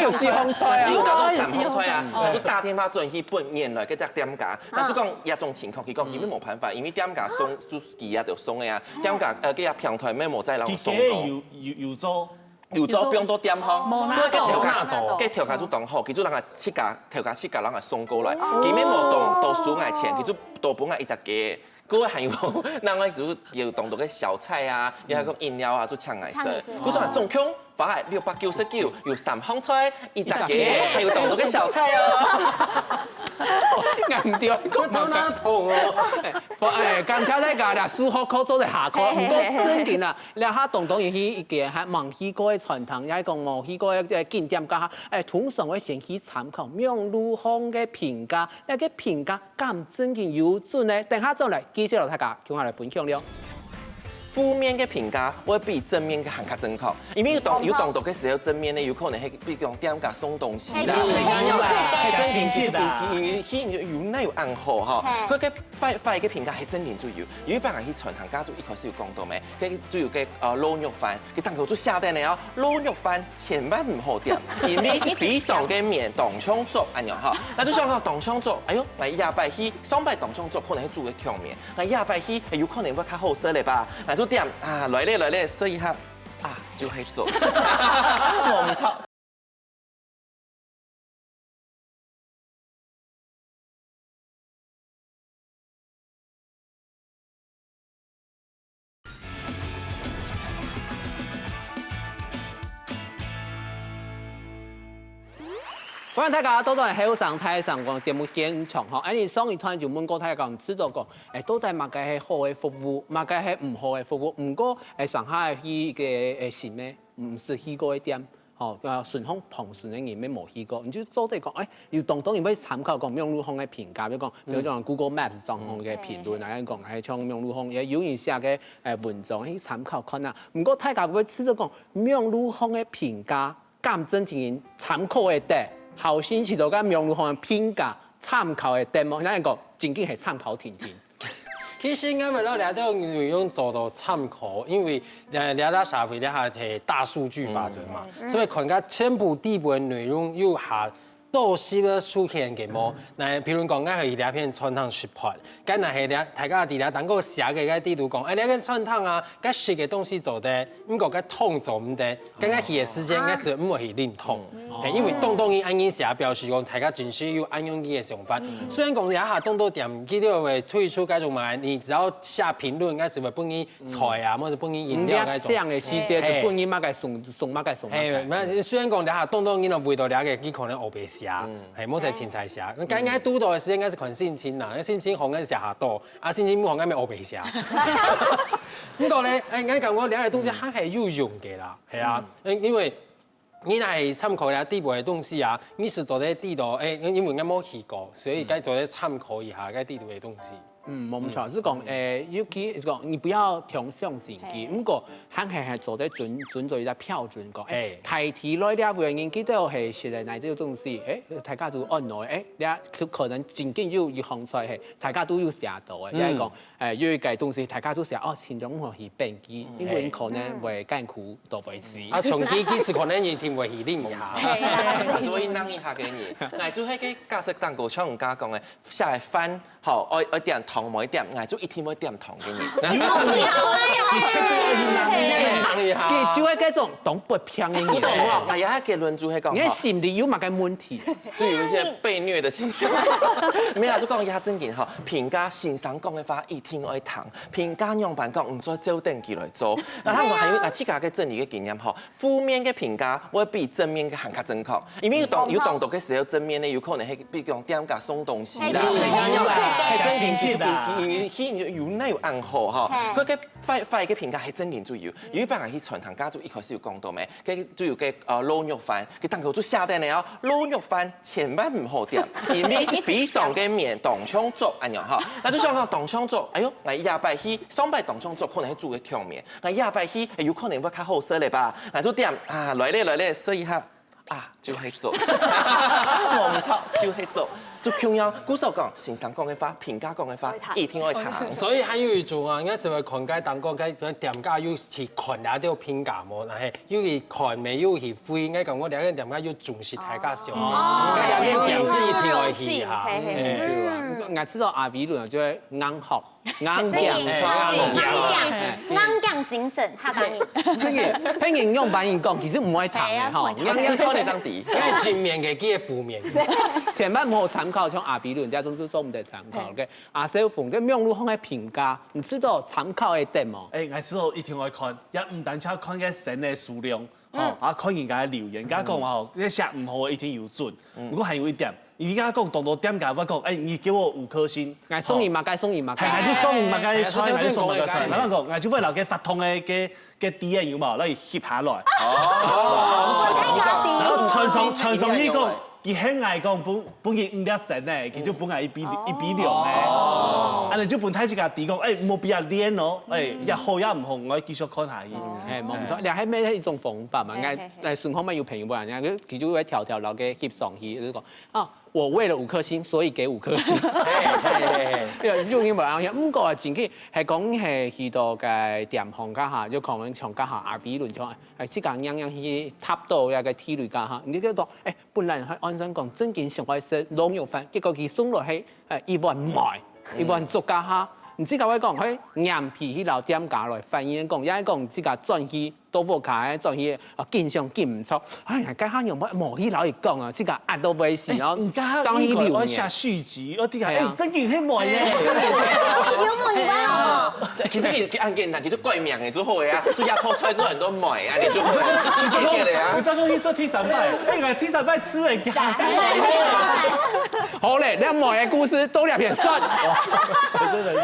有四項菜啊。有拿到三項菜啊，就打電話轉去分原來个隻店家，那就講這種情況，佢講因為無辦法，因為店家送就佢也就送个啊，店家呃个平台乜無再摎𠊎送過。佢个有有有做。有做放到店項，無拿到。該頭家，該頭家就當好，佢就摎𠊎自家頭家自家摎𠊎送過來，佢乜無多多收𠊎錢，佢就多分𠊎一隻雞。 過還有，另外就有當多个小菜啊，然後个飲料啊，就請𠊎食。請你食。故所總共花了六百九十九，有三項菜，一隻雞，一隻雞。還有當多个小菜哦。硬掉，講頭那痛哦。哎，感謝大家啦，數學課做得下課，毋過正經啊，這下當當然去一間還吂去過个餐廳，也係講無去過个景點，該下，哎，通常會先去參考網路項个評價，該个評價 敢正經有準呢？等下轉來繼續摎大家共下來分享了。負面个評價會比正面个還較準確，因為有當有當多个時候正面呢，有可能係比如講店家送東西啦，係，係正經，佢佢佢有哪有恁好哈？佢个壞壞个評價係正經就有，有一擺𠊎去餐廳，剛剛就一開始有講到咩，該就有个呃滷肉飯。 佢當初就寫等个哦，滷肉飯千萬毋好點，因為非常个綿，當像粥恁樣哈。那就想講當像粥，哎喲，𠊎這擺去，上擺當像粥可能係煮个強綿，𠊎這擺去，哎，有可能會較好食咧吧？那就點啊，來咧來咧，食一下，啊，就係粥，無毋著。歡迎大家倒轉後生大聲公節目現場吼，恁樣上一段就問過大家講，知道講，誒，到底麼个係好个服務，麼个係毋好个服務？毋過，誒，上下去个誒新个，毋識去過个店，吼，呃，順風旁順个人乜無去過，你就做得講，誒，有當多人會參考講網路項个評價，比如講，比如講 Google Maps 上項个評論，來講，還像網路項也有人寫个誒文章去參考看啊。毋過大家會知道講，網路項个評價 敢真正參考會得，好心情都甲網路項評價參考會得無？那講正經係參考定定。其實𠊎為了這兜內容做到參考，因為呃，這个社會這下係大數據發展嘛，所以看个全部底背內容有下多少个收看个無？那譬如講，𠊎係這片餐廳食飯，該若係這大家在這當个寫个該底肚講，哎，這間餐廳啊，該食个東西做得，毋過該湯做毋得， 剛剛去个時間應該係毋會去認同，誒，因為當多人恁樣寫，表示講大家真實有恁樣个想法。雖然講這下當多店佢兜會推出該種嘛，你只要寫評論，應該係會分你菜啊，或者分你飲料該種。這樣个時節就分你麼个送送麼个送麼誒，个。那雖然講這下當多人都為到這个，佢可能烏白寫，誒，無在清彩寫。該應該堵到个時間應該係看心情啦，那心情好應該寫下多，啊，心情毋好應該烏白寫。毋過呢，誒，應該感覺這个東西還係有用个啦，係啊，因為 你若係參考這底背个東西啊，你係做得知道，誒，因為𠊎無去過，所以該做得參考一下該底背个東西。嗯，無錯，係講，誒，尤其係講，你不要聽相信佢，毋過還係係做得遵遵照一個標準講，誒，大體來這位人佢兜係食个哪兜東西，誒，大家都按捺，誒，這可能正經有一項菜係大家都有寫到个，也係講，誒，有一個東西大家都寫，哦，盡量毋好去變佢，因為可能會艱苦到會死。啊，長期其實可能一定會去啉一下。啊，做一năng一下个人，𠊎就係个價值蛋糕，像人家講个，下來飯，吼，愛愛點糖，無一點，𠊎就一定會點糖个人。佢就係該種當不平个人。不是我，哎呀，結論就係講，你个心理有麼个問題？就有一些被虐的傾向。沒有啦，就講一下正經吼，評價先生講个話一定愛聽，評價樣般講，毋做照等佢來做。然後我還有啊，自家个整理个經驗吼，負面个評價會比正面个還較正確，因為有當有當多个時候正面呢，有可能係比如講店家送東西啦，係，係正經係就佢佢佢有有那有暗號哈，佢个壞壞个評價係正經就有，有一擺啊去餐廳，家就一開始有講到咩，佢就有个呃滷肉飯，佢當口就寫等个哦，滷肉飯千萬毋好點，因為非常个綿，當像粥恁樣哈，那就想講當像粥，哎喲，𠊎下擺去上擺當像粥可能係煮个強綿。 𠊎下擺去，誒，有可能會較好食咧吧？𠊎就點啊，來咧來咧，食一下，啊，就係粥，無毋著，就係粥，就共樣，故所講，先生講个話，評價講个話，一定愛聽。所以還有一種啊，應該係會看該當个該店家有去看那兜評價無，然後有去看無有去回，應該感覺兩個店家有重視大家想，該兩個店是一定愛去哈。係係係誒𠊎知道阿偉倫就係硬殼、硬頸、硬頸硬頸精神，客家人。別人別人樣般人講，其實毋會聽个吼。係啊毋會聽你看你當底，該正面个，佢个負面。千萬毋好參考，像阿偉倫這種就做毋得參考。OK，阿小鳳，該網路項个評價，你知道參考个點無？誒，𠊎知道一定愛看，也毋單淨看个星个數量，吼，啊看人家个留言，人家講話吼，該寫毋好个一定有準。毋過還有一點，人家講當多店家會講，誒，你給我五顆星，𠊎送你麼个送你麼个。係，𠊎就送你麼个菜，𠊎就送麼个菜，然後講，𠊎就會留个發糖个个个D N有無，讓你翕下來。然後傳送傳送去講，佢係𠊎講分分佢五粒星呢，佢就分𠊎一比一比六呢。啊，你就分大自家知講，誒，莫比較練哦，誒，也好也毋好，𠊎繼續看下去。係，無毋著，這係乜係一種方法嘛。𠊎係係係誒，順風乜有朋友啊，人家佢就會條條留个翕上去，就講啊，我為了五顆星，所以給五顆星。嘿嘿嘿嘿。對，用英文啊，毋過啊，真个係講係去到个店項該下，有可能像該下阿偉倫像，誒，自家樣樣去踏到該个地雷該下，你就講，誒，本來係按算講正經想愛食滷肉飯，結果佢送落去，誒，一碗糜，一碗粥該下，你自家會講，嘿，眼皮去摎店家來反映講，也係講自家轉去到屋下轉去，啊，緊想緊毋著，哎呀，該下仰會無去摎佢講啊，自家閼到會死，然後你家正去留念。愛寫續集，我聽下，係啊。哎，正經係無耶。有無你吧？其實佢佢恁簡單，佢就改名个就好个啊，就也拖出來做很多妹啊，你就好个啊，你就好个啊。你再過去說第三擺，哎，第三擺吃人家。好咧，你妹个故事到這片算。真的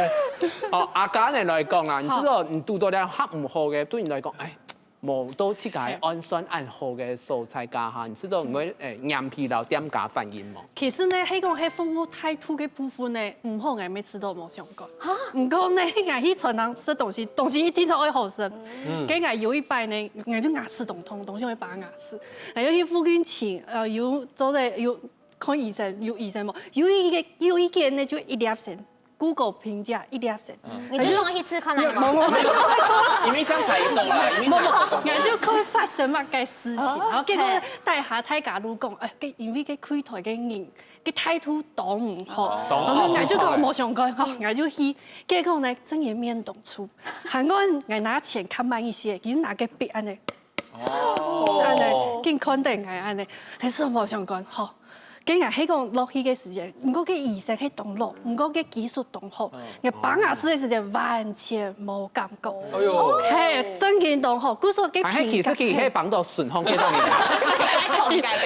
是。哦，阿嘉呢來講啊，你知道你堵到了較毋好个，對你來講，哎， 無到自家个安全恁好个所在該下，你知道你會，誒，眼皮摎店家反映無？其實呢，係講係服務態度个部分呢，毋好，𠊎乜知道無相干。哈？毋過呢，𠊎去餐廳食東西，東西一定係愛好食。嗯。該𠊎有一擺呢，𠊎就牙齒當痛，當想愛拔牙齒，𠊎就去附近尋，呃，有做得有看醫生，有醫生無？有一個有一間呢，就一粒星， Google評價一粒星。你就想去試看啊？無無無，因為這樣排到啦，因為無無，𠊎就看發生麼个事情，哦，然後結果大家大家都講，哎，該因為該櫃台个人，該態度當毋好，哦，然後𠊎就講無相干，吼，𠊎就去，結果呢，正經面當臭，還過𠊎拿錢較慢一些，佢就拿个筆恁呢，哦，恁呢，緊看等𠊎恁呢，還係無相干，吼。 該𠊎係講落去个時間，毋過該醫生係當老，毋過該技術當好，𠊎拔牙齒个時間完全無感覺。哎喲，係，正經當好，故所該評價，哎，其實佢係幫到順風个道理。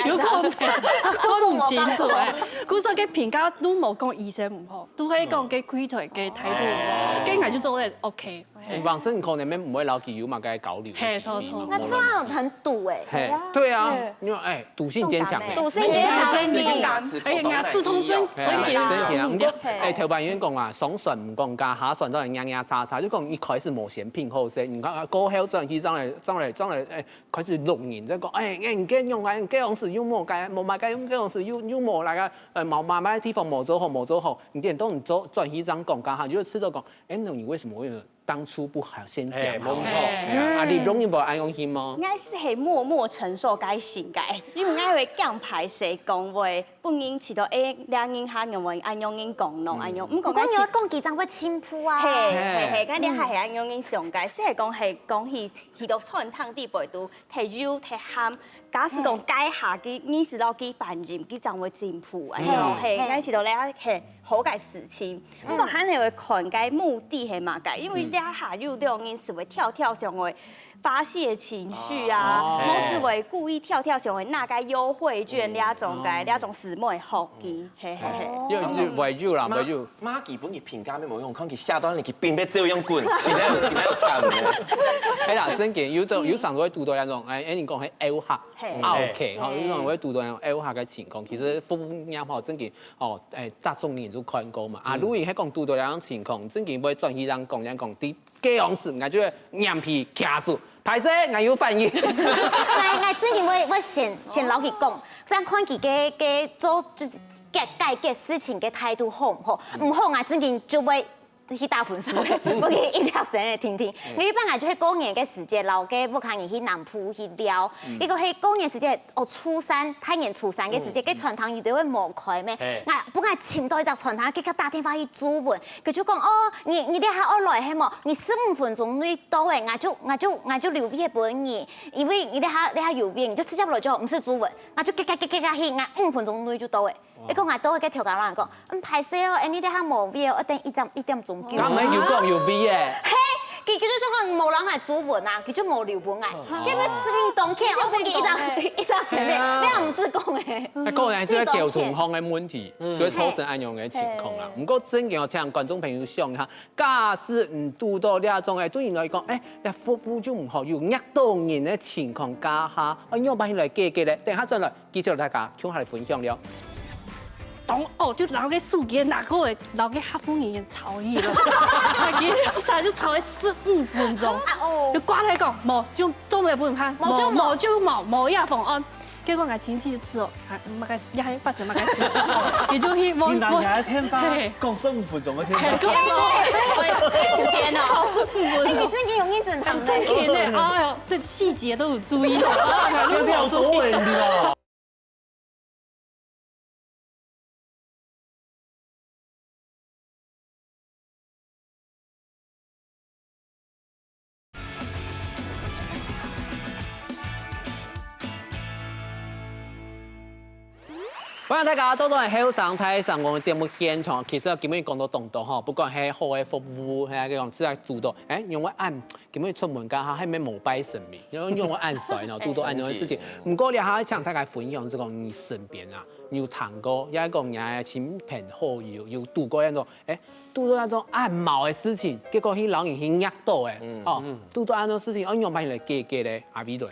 有可能，分毋清楚哎。故所該評價都無講醫生毋好，都係講該櫃台个態度，該𠊎就做得OK。 往生可能也毋會摎佢有麼个交流。係，錯，錯，錯。那這樣很賭欸。係，對啊，因為，哎，賭性堅強欸。賭性堅強，真的。哎，牙齒痛真，真的。真的啊，毋過，哎，頭擺有人講啊，上船毋講價，下船當然牙牙叉叉，就講一開始無先品好勢，你看啊，過後轉去正來，正來，正來，哎，開始錄人，再講，哎，哎，你這樣啊，你這樣子又無該，無買該，用這樣子又，又無那個，呃，無買買地方無做好，無做好，你點到你做轉去正講價下，就試著講，哎，那你為什麼會有 當初不好先講好。哎，無錯。哎呀，啊，你容易無恁樣去嗎？𠊎係會默默承受該心个，因為𠊎會驚歹勢講話，分人知道，哎，這人下仰會恁樣人講喏，恁樣。毋過𠊎其，毋過你愛講佢正會進步啊。係，係，係，該你還係恁樣人想个，係講係講去，去到餐廳底背肚，忒油忒鹹，假使講該下佢，你知道佢反應，佢正會進步，恁樣，係，係，𠊎知道咧，係好个事情。 毋過還係會看該目的係麼个，因為這下有兩人係會挑挑想會發洩情緒啊，哦。或是會故意挑挑想會拿該優惠券這種个，這種事情會好奇，嘿嘿嘿。有，有，會有啦，會有。馬，馬基本佢評價乜無用，看佢下段你去並別照樣滾，並別，並別慘呢。係啦，正經，有種，有常會堵到那種，哎，哎，你講係L客，嘿。啊，OK，吼，有種會堵到那種L客个情況，其實服務業吼，正經 哦，哎，大眾你都看過嘛。啊，嗯。如果係講堵到這樣情況，正經會轉去正講，正講，在該樣時，𠊎就會眼皮卡住，歹勢，𠊎有反應。𠊎，𠊎正經會，會先，先摎佢講，正看佢个，个做，就是解，解決事情个態度好毋好。嗯。毋好，𠊎正經就會去打分數，分佢一粒星个定定。嗯。𠊎一般𠊎就係過年个時節，摎該屋下人去南部去尞。嗯。該個係過年時節， 哦，初三，大年初三个時節，嗯。該餐廳佢兜會無開咩？嘿。𠊎，分𠊎尋到一隻餐廳，佢，佢打電話去注文，佢就講，哦，你，你這下愛來係無？你十五分鐘內到欸，𠊎就，𠊎就，𠊎就留位分你，因為你這下，這下有位，你就直接來就好，毋使注文。𠊎就遽遽遽遽遽去，𠊎五分鐘內就到欸。 哦。結果𠊎到該調解人講，嗯，歹勢哦，恁呢這下無位哦，愛等一點，一點鐘久。敢會有講有位欸？嘿，佢，佢就想講無人來注文啊，佢就無留分𠊎。哦。佢要自己動氣，我分佢一張，一張錢呢，嘿啊。你也毋使講欸。哎，果然係一個溝通方个問題，嗯。就會造成恁樣个情況啦。嘿。毋過正經哦，請觀眾朋友想一下，假使你堵到這種欸，對你來講，哎，這服務就毋好，有惹到人个情況，該下，哎，你有辦法來解決咧？等下轉來。 繼續大家共下來分享了。當，哦，就摎該手機拿過來，摎該客服人員吵起了。佢就吵了十五分鐘，啊，哦。就掛斷講，無，就做毋得分佢，無就無。無，無就無，無這方案。結果𠊎親戚就試哦，啊，麼个，也還發生麼个事情，佢就去問，你拿，問，拿電話，嘿。講十五分鐘个電話。嘿，講十五分鐘。天哪。吵十五分鐘。哎，你正經有認真聽呢。正經呢，哎喲，這細節都有注意，哎喲，都有注意。要不要多問你哦？歡迎大家倒轉來後生大聲公个節目現場。其實今日講到當多吼，不管係好个服務，還係講自家堵著，欸，仰會恁，今日出門該下，還無拜神明，仰會恁衰呢，堵著恁樣个事情。毋過這下請大家分享，就講你身邊啊，你有聽過，也講你个親朋好友有堵過恁樣，欸，堵著恁樣恁毛个事情，結果去摎人去惹著欸，哦，堵著恁樣事情，愛仰般來解決咧？阿偉倫。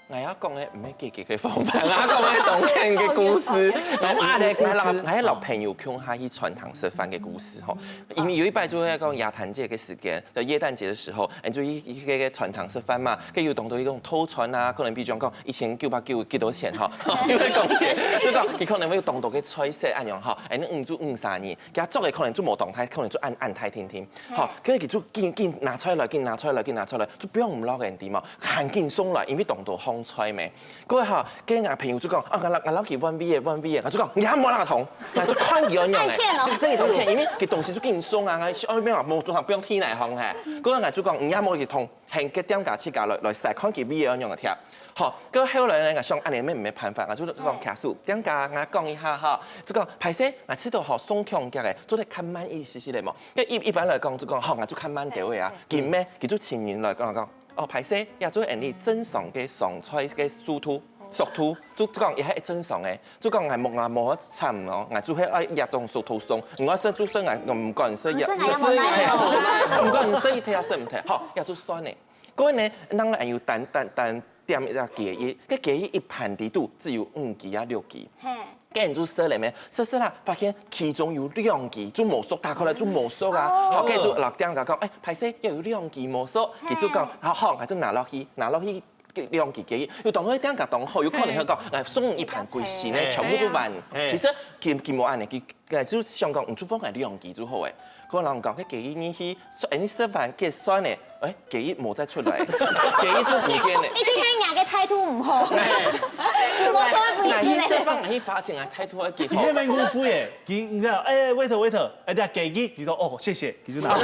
𠊎愛講个毋係解決个方法，𠊎愛講个當慶个故事。當慶个故事。𠊎摎，𠊎摎朋友共下去餐廳食飯个故事吼。因為有一擺就係講耶誕節个時間，就耶誕節个時候，欸，就去，去該个餐廳食飯嘛，該有當多一種套餐啊，可能比如講一千九百九幾多錢吼，因為講錢，就講佢可能會有當多个菜色恁樣吼，欸，你五組五三二，佢做个可能就無當大，可能就恁，恁大定定。 吼，該佢就緊緊拿出來，緊拿出來，緊拿出來，就放毋落个地方，還緊送來，因為當多項菜咩。過後，該𠊎朋友就講，啊，𠊎摎，𠊎摎佢換位仔，換位仔，𠊎就講，你還無拿桶，𠊎就看佢仰仔。愛騙哦。真个當慶，因為佢東西就緊送啊，𠊎愛咩啊，無多少，不用提來放嘿。過後𠊎就講，你還無拿桶，喊該店家自家來，來試看佢位仔仰仔貼。好，過後來呢，𠊎想，恁樣乜毋係辦法，𠊎就講，客訴，店家，𠊎講一下哈，就講，歹勢，𠊎試著吼，送強遽个，做得較慢一息息个無？ 該一，一般來講，就講，吼，𠊎就較慢兜仔啊。今晡日，佢就請人來講，講，哦，歹勢，這就係你正常个上菜个速度，速度，就講，這係正常个，就講，𠊎無，𠊎無慘哦，𠊎就係愛這種速度送，𠊎愛食就食，𠊎毋管食，毋食𠊎也無奈何。毋管食，佢食毋食，好，這就算了。過呢，人還有單，單，單點一隻雞翼，該雞翼一盤裡肚只有五支啊六支。嘿。 該人就食了咩？食食啦，發現其中有兩支就無熟，打開來就無熟啊。哦。好，該就摎店家講，欸，歹勢，這有兩支無熟。佢就講，好，好，𠊎就拿落去，拿落去兩支雞翼。有當多店家當好，有可能會講，來送一盤歸新个，全部都換。其實佢，佢無恁樣，佢，佢就想講，嗯，就放𠊎兩支就好欸。 過人講，該雞翼你去，欸，你食飯結算呢，欸，雞翼無再出來，雞翼就毋見了。一定係你个態度毋好，佢無想要分你食咧。𠊎去食飯，𠊎去花錢，𠊎態度愛幾好。佢還蠻功夫耶，佢，你知道，欸，waiter，waiter，欸，這雞翼，佢說，哦，謝謝，佢就拿。你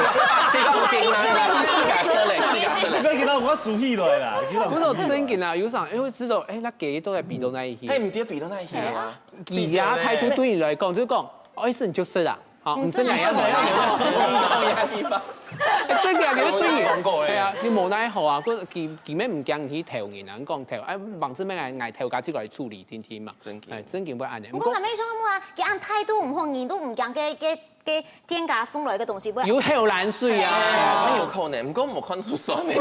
講緊拿，自家食咧，自家食咧。你講緊拿，𠊎收起來啦，佢講收起來。不過真緊啊，有啥，因為知道，欸，該雞翼都在比到哪裡去。欸，毋知比到哪裡去啊？佢个態度對你來講，就講，哦，意思你就食啦。 好，毋使你也無奈何。真个，其實對你，對啊，你無奈何啊，佢，佢，佢乜毋驚你去投人啊，你講投，哎，橫直乜𠊎，𠊎投家己來處理定定嘛。真个。哎，真个會恁樣。毋過𠊎乜想問啊，佢恁態度毋好，你都毋驚該，該，該店家送來个東西會？有口瀾水啊。哎，有可能，毋過無看出酸的。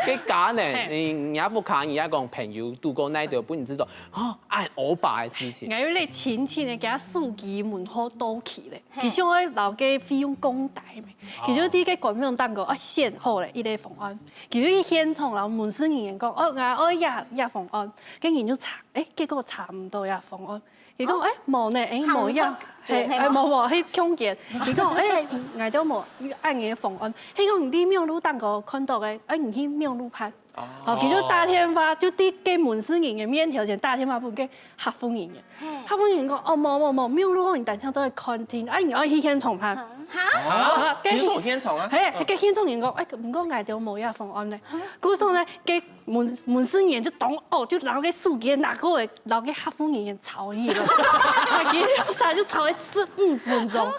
該假呢，你，你也不可以啊，講朋友堵過哪兜，分你知道，哦，恁惡霸个事情。𠊎有一個親戚呢，佢个手機門號到期咧。 其實愛摎該費用講大咩，其實在該官網頂高愛選好咧一個方案，其實去現場摎門市人員講，哦，𠊎愛這這方案，該人就查，誒，結果查毋到這方案，佢講，誒，無呢，誒，無這，係，誒，無無，係空間，佢講，誒，𠊎兜無恁樣个方案，係講你網路頂高看到个，誒，你去網路拍。 哦，佢就打電話，就在該門市人員面頭前打電話分該客服人員。客服人員講，哦，無無無，網路你單淨做得看定，啊，你愛去現場拍。哈？啊，你做現場啊？係，該現場人講，誒，毋過𠊎兜無這方案呢。故所呢，該門門市人員就當惡，就摎該手機拿過來，摎該客服人員吵起來。啊，佢就吵了十五分鐘，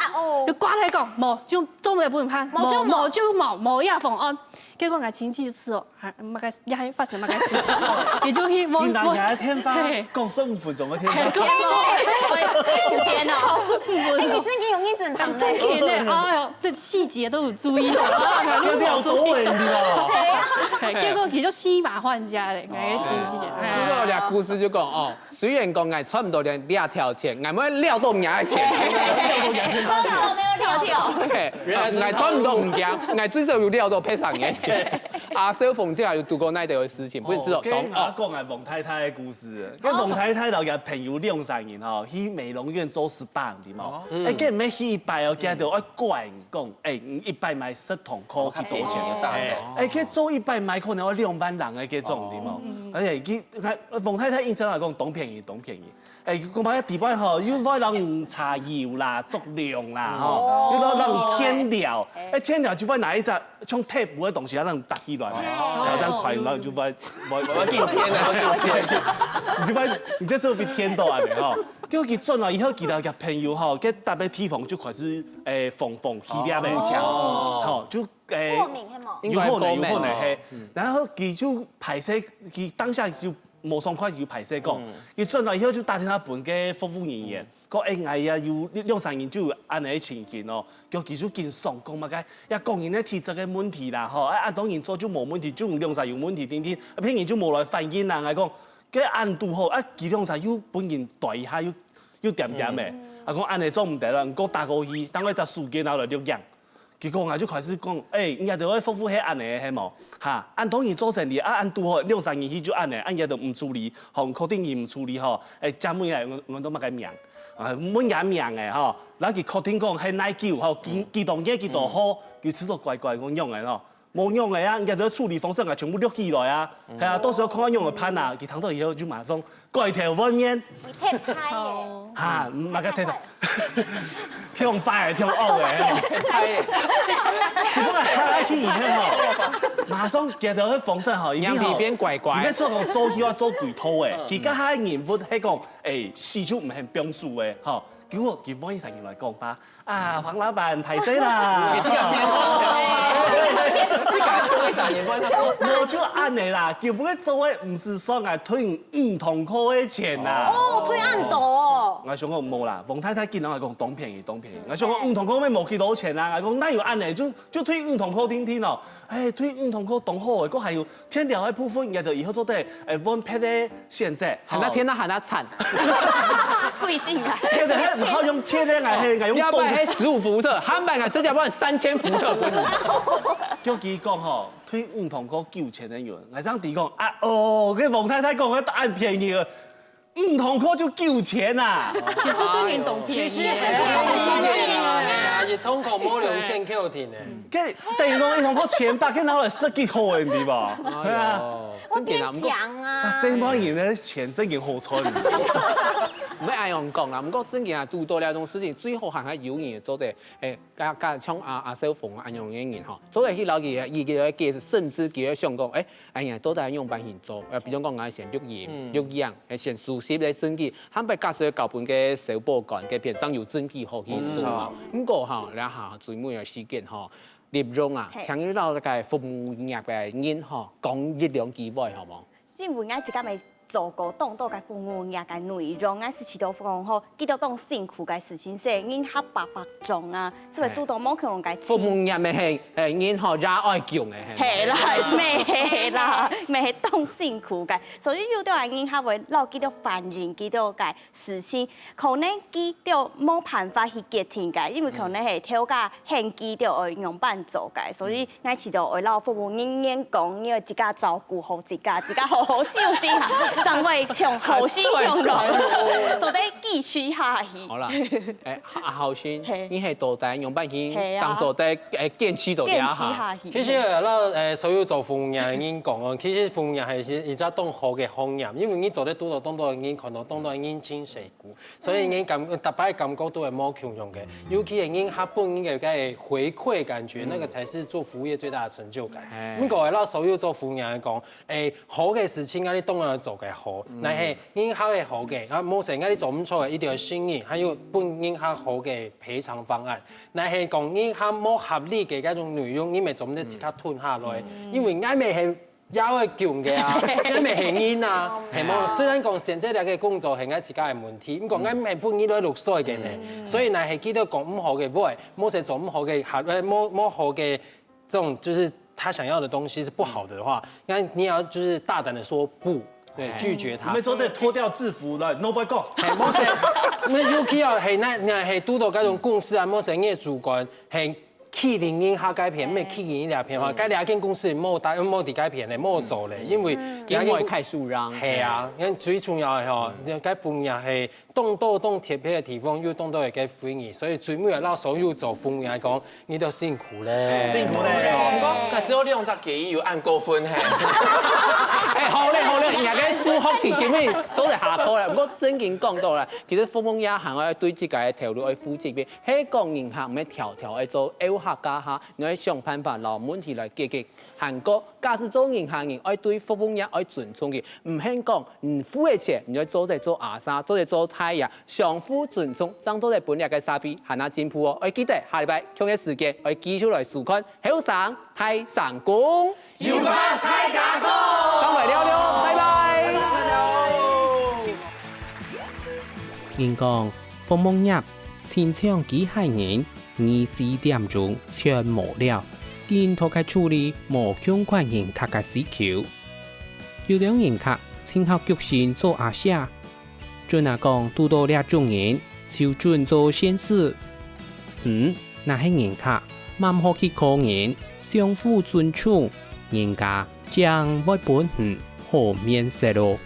就掛台講，無，就做毋得分你拍，無就無，無就無，無這方案。結果𠊎親戚就試哦， 還，麼个，也還發生麼个事情，佢就去問，聽到人家个電話，係。講十五分鐘个電話。係，講十五分鐘。有天哦。吵十五分鐘。哎，你真的有認真聽呢。真的呢，哎喲，這細節都有注意到，你有注意到。你有多問，你知道嗎？係，結果佢就死馬換家咧，𠊎个親戚。哦。哎。不過這故事就講哦， 雖然講𠊎賺毋到這這條錢，𠊎乜會撩到人家个錢。賺到沒有條條。嘿，原來是，𠊎賺毋到毋驚，𠊎至少有撩到別儕个錢。啊，小鳳姐有堵過哪兜个事情，不是只有講，哦，𠊎講𠊎王太太个故事。該王太太摎佢朋友兩三人吼，去美容院做spa，知無？哦。哎，該毋係去一擺哦，佢兜愛管講，哎，你一擺買十堂課幾多錢？哦，還便宜，有打折。哎，該做一擺買可能要兩萬零个該種，知無？哦。而且佢，王太太應承來講，當便宜，當便宜。哎，講白一點吼，又會讓你搽油啦、足量啦，吼，又會讓你填料，哎，填料就會拿一隻像tape个東西，讓你搭起來，然後這樣快，然後就會，會，我要給你填了，我要給你填。你就會，你就係被填到啊，吼。結果佢轉來以後，佢个朋友吼，該搭个地方就開始，哎，紅紅起粒个，吼，就，哎，過敏係無？有可能，有可能係。然後佢就歹勢，佢當下就無爽快，就歹勢講。佢轉來以後就打電話分該服務人員，講：「哎，𠊎呀有兩三人就有恁樣个情形哦。」叫佢就緊爽講麼个，也講人个體質个問題啦，吼，啊，恁多人做就無問題，就兩儕有問題定定，啊，別人就無來反映啦。𠊎講，該恁堵好，啊，佢兩儕又分人對一下，又又點點个，啊，講恁樣做毋得啦，毋過打過去，等下隻手機拿來錄影。 結果𠊎就開始講：「哎，人家都會服務係恁樣係無？哈，恁多人做生理，啊，恁堵好，兩三人去就恁樣，恁樣都毋處理，吼，確定佢毋處理吼，哎，將來𠊎𠊎都麼个名，啊，問人名个吼，然後佢確定講係哪久吼，幾幾多月幾多號，佢知道乖乖講樣个吼，無樣个啊，人家都處理方式啊，全部錄起來啊，係啊，到時候看看樣个判啊，佢聽到以後就馬上 改頭換面。你太拍耶！哈，毋係个頭，挺壞个，挺惡个。太你本來還愛去以後吼，馬上覺得會風扇吼，因為吼，兩邊變乖乖你別說講做戲要做鬼頭誒，佢个下人物係講，誒，死就毋肯放手誒，吼，結果佢萬一上人來講吧，啊，黃老闆，歹勢啦，你這個編輯，這個就會打你關係。無就恁樣啦，佢毋會做誒，毋係算啊，退五堂課个錢啦。哦，退恁多哦。我想講無啦，王太太竟然還講當便宜，當便宜。我想講五堂課也無幾多錢啊，我講哪有恁樣，就就退五堂課定定哦。哎，退五堂課當好誒，還還有填料个部分，也就以後做得誒換別个選擇。喊他填到喊他慘，貴姓啊？填的還毋好用填的，哎，還用要不然講。還十五伏特，還買个這家不然三千伏特分你。叫佢講吼，退五堂課九千个銀，我這樣子講啊，哦，該王太太講个答案便宜了。 五堂課就九千啊！其實真的當便宜。其實很便宜啊，一堂課無兩千塊定呢。該等於講一堂課千八，該拿來設計好个，你知無？係啊，哦，真的啊，不過強啊那！生番人个錢真个好賺。毋會恁樣講啦，毋過真个啊，堵到這種事情，最好還係有人做得，誒，加加像阿阿小鳳啊恁樣个人吼，做得去了解，佢个解釋，甚至佢會想講，誒，哎呀，到底仰般去做？呃，比如講，𠊎先錄音、錄影，誒，先收集个證據，還毋假使交分个消保官，該片正有證據好去做嘛。毋過吼，這下最尾个時間吼，立榮啊，嘿請你摎該服務業个人吼，講一兩句話好無？因為𠊎自家也做過當多个服務業个內容，𠊎係試著講吼，幾多當辛苦个事情，係人客百百種啊，所以堵到無可能个服務業个係，誒，人吼也愛窮个，係啦，係啦，乜係當辛苦个，所以有兜人客會摎幾多煩人，幾多个事情，可能佢兜無辦法去決定个，因為可能係頭家喊佢兜愛仰般做个，所以𠊎試著愛摎服務人員講，你愛自家照顧好自家，自家好好休息，正會像好心用个，做得繼續下去。好啦，誒，阿阿浩信嘿，你係到底仰般去，係啊上做得誒堅持到這堅持下？下去。其實摎誒所有做服務業个人講哦，其實服務業係一一隻當好个行業，因為你做得堵到當多个人，看到當多个人情世故，所以你感逐擺感覺都會無共樣个。尤其係人客本人个該回饋感覺，那個才是做服務業最大的成就感。哎毋過摎所有做服務業个講，誒，好个事情啊，你當然要做个好，但係人客个好个，啊，無成啊，你做毋出个一定要承認，還有分人客好个賠償方案。但係講人客無合理个該種內容，你乜做毋得自家吞下來，因為𠊎乜係也會窮个啊，𠊎乜係人啊，係無？雖然講現在這個工作係𠊎自家个問題，毋過𠊎乜係分人來錄水个呢，所以若係佢兜講毋好个話，無成做毋好个合，呃，無無好个 這種就是他想要的東西是不好的話，那你要就是大膽的說不，對，拒絕他你們。做得脫掉制服了，no boy go。嘿，無成，那尤其啊，嘿，那那嘿，堵到該種公司啊，無成業主管，嘿，欺凌人客該片，沒欺凌人家片話，該兩間公司無打無在該片呢，無做咧，因為因為開始讓，係啊，因為最重要的吼，該服務業係當多當特別个地方，有當多个回憶，所以最尾啊，摎所有做服務員講，你兜辛苦咧。辛苦咧。該只有兩隻雞有恁過分嘿。哎，好咧好咧，人家个數學題今日做得下課咧。毋過正經講到啦，其實服務業還愛對自家个頭路愛負責任，係講人客毋係條條愛做，愛有客家客，你愛想辦法摎問題來解決。還過，假使做人客人，愛對服務業愛尊重佢，毋係講你付个錢，你愛做得做阿三，做得做大爺， 相互尊重，正做得分這个社會還較進步哦。愛記得下禮拜共个時間，愛繼續來收看《後生大聲公》。有話大家講，正來尞尞，拜拜。人講，服務業親像機械人，二十四點鐘全無尞，緊敨个處理無共款人客个需求。有兜人客親好局限做阿舍， 準啊講堵著這種人，就準做仙子。嗯，若係人客，嘛毋好去可憐，相互尊重，人家正會分你好面色哦。